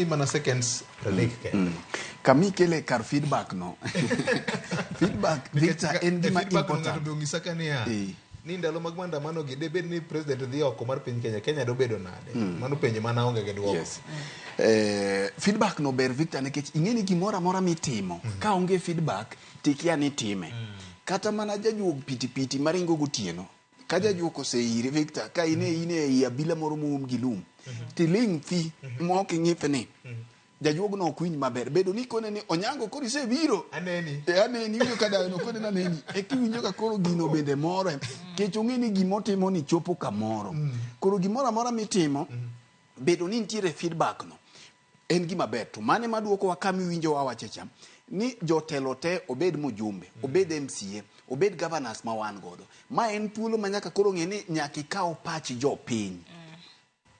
Mana seconds 30 kende. Kama ikele kar feedback no, feedback, Victor, en gima feedback no ng'ato important. Be onyisa ka niya ni ndalo mag maandamano gi debed ni president dhi oko mar piny Kenya, Kenya dobedo nade? Mano penjo mana onge gi duoko. Yes. Feedback no ber, Victor, nikech ing'e ni gimoro amora mitimo ka onge feedback tikia ni time. Kata mana jajuog pitipiti maringo gotieno ka jajuok oseiri, Victor, ka in e i abila moro moum gi lum tiling' thi ma ok ing'ithni, jajuogno ok winj maber bedo ni kone ni onyango koro isebiro. Aneni. E aneni, iwinjo ka dayono kone ni aneni eka iwinjo ka koro gino bende more kech ong'e ni gimotimo ni chopo kamoro. Koro gimoro amora mitimo bedo ni nitiere feedback no en gima ber. To mane maduokowa kama iwinjo wawache cha ni jotelo te, obed mjumbe, obed MCA, obed governors ma wan godo, ma en thuolo ma nyaka koro ng'e ni nyaka ikaw pach jopiny.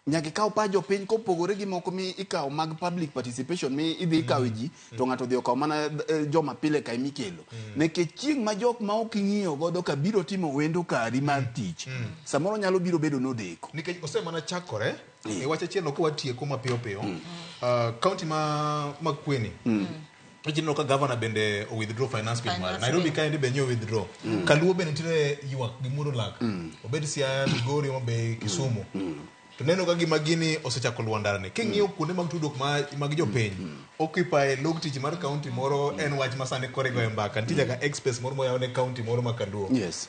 Nyaka ikaw pach jopiny kopogore gi moko mi ikawo mag public participation mi idhi ikawe ji to ng'ato odhi okawo mana joma pile kae mikelo, nikech chieng' ma jok ma ok ing'iyo godo ka biro timo wendo kari mar tich, samoro nyalo biro bedo nodeko. Nikech osemana chakore e wach achiel no kawatieko mapiyo piyo, county ma Makueni ineno ka governor bende o withdraw finance bill mare. Finance Nairobi bill. Kaendi be nyo withdraw. Kaluo bende nitiere ywak gi muodo lak, obed Siaya, Migori, Homa Bay, Kisumu. To neno ka gima gini osechako luwo ndarani king'iyo kuonde mag tudruok mag jopiny occupy log tich mar county moro en wach ma sani koro igoye mbaka. Nitie nyaka express moro moyaw ne county moro ma Kaluo. Yes.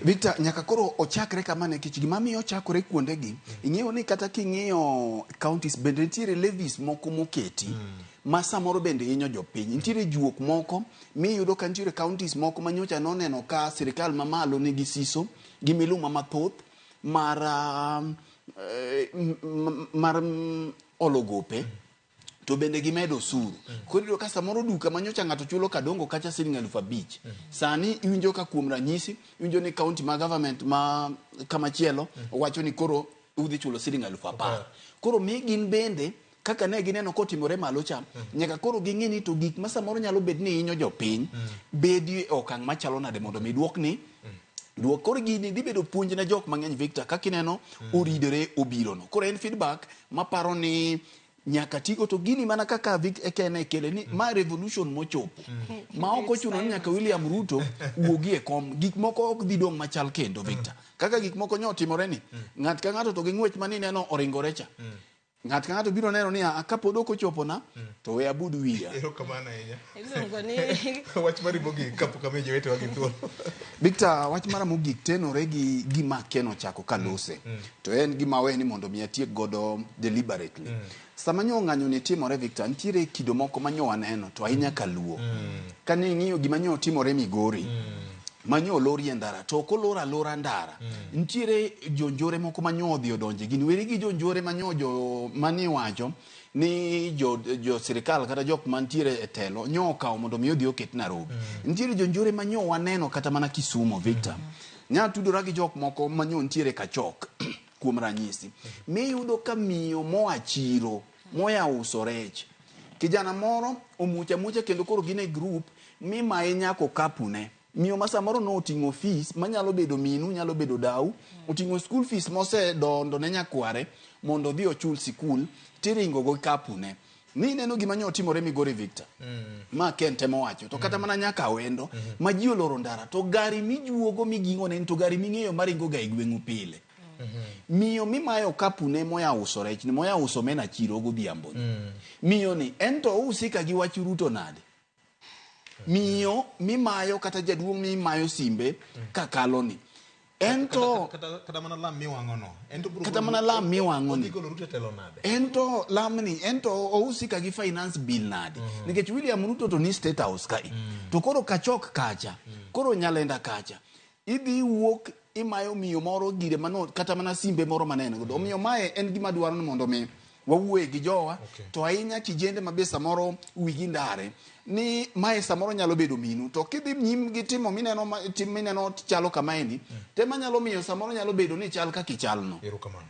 Victor, nyaka koro ochakre kama nikech gima miyo ochakore kuondegi, ing'eyo ni kata king'iyo counties bende nitiere levies moko moketi ma samoro bende hinyo jopiny. Nitiere juok moko miyudo ka nitiere counties moko ma nyocha noneno ka sirikal mamalo nigi siso gi miluma mathoth mar mar olo gope to bende gimedo osuru. Koro iyudo ka samoro duka ma nyocha ng'ato chulo kadongo kacha siling 5,000, sani iwinjo ka, kuom ranyisi, iwinjo ni county ma government ma kamachielo wacho ni koro udhi chulo siling 10,000. Koro mi gin bende kaka ne gineno kotimore malo cha, nyaka koro ging'e ni to gik ma samoro nyalo bet ni hinyo jopiny bedi e okang' machalo nade mondo mi duokni duok. Koro gini dhi bedo puonj ne jok mang'eny, Victor, kaka ineno oridore obirono. Koro en feedback maparo ni nyaka tigo to gini mana kaka Vic Ekene kele ni ma revolution mochopo ma ok ochuno ni nyaka William Ruto wuogi e kom. Gik moko ok dhi dong' machal kendo, Victor, kaka gik moko nyo otimore ni ng'at ka ng'ato to gi ng'wech mani neno oringore cha, ng'at ka ng'ato biro neno ni "Ah, kapod ok ochopona to we abud wiya." Erokamano ahinya. Iluongo ni Wach mari mogik kapok amiyo jowetewa gi thuolo. Victor, wach mara mogik tenore gi gima Ken ochako kalose to en gima we ni mondo mi atiek godo deliberately. Sama nyo ng'anyo ni timore, Victor, nitiere kido moko ma nyo waneno to ahinya kaluo. Kane ing'iyo gima nyo timore Migori, manyo olori e ndara to ok olor alora ndara, nitiere jonjore moko manyo odhi odonje gin weri gi jonjore manyo jo mani wacho ni jo sirikal kata jok mantiere e telo nyo okawo mondo mi odhi oket Nairobi. Nitiere jonjore manyo waneno kata mana Kisumo, Victor. Nya tudora gi jok moko manyo nitiere Kachok, kuom ranyisi, miyudo ka miyo moa chiro moya uso rech, kijana moro omuoch amuocha kendo koro gin e group mimaye nyako kapune. Miyo ma samoro noting'o fees manyalo bedo minu, nyalo bedo dau, oting'o school fees mosedondo ne nyakware mondo odhi ochul sikul, tiringo go kapune. Ni ineno gima nyo otimore Migori, Victor, ma Ken temo wacho to kata mana nyaka Awendo ma ji oloro ndara to gari mijuogo miging'o ne to gari ming'eyo maringo ga e gweng'u pile. Miyo mimayo kapune moya uso rech ni, moya uso omena chiro godhiambo ni, miyo ni en to ousika gi wach Ruto nade? Miyo mimayo kata jaduong' mimayo simbe kakalo ni en to Kata mana lam miwang'o no. En to biro Kata mana lam miwang'o ni. Odhi golo Ruto e telo nade? En to lamni en to ousika gi finance bill nade? Nikech William Ruto to ni State House kae to koro Kachok kacha, koro Nyalenda kacha idhi wuok imayo miyo moro gire mano kata mana simbe moro maneno godo. Omiyo mae en gima dwaro ni mondo mi wawuoye gi jowa to ahinya kijende ma be samoro wigi ndare ni mae samoro nyalo bedo minu to kidhi nyim gi timo mineno tim mineno chalo kamaendi tema nyalo miyo samoro nyalo bedo ni chal kaka ichalno. Erokamano.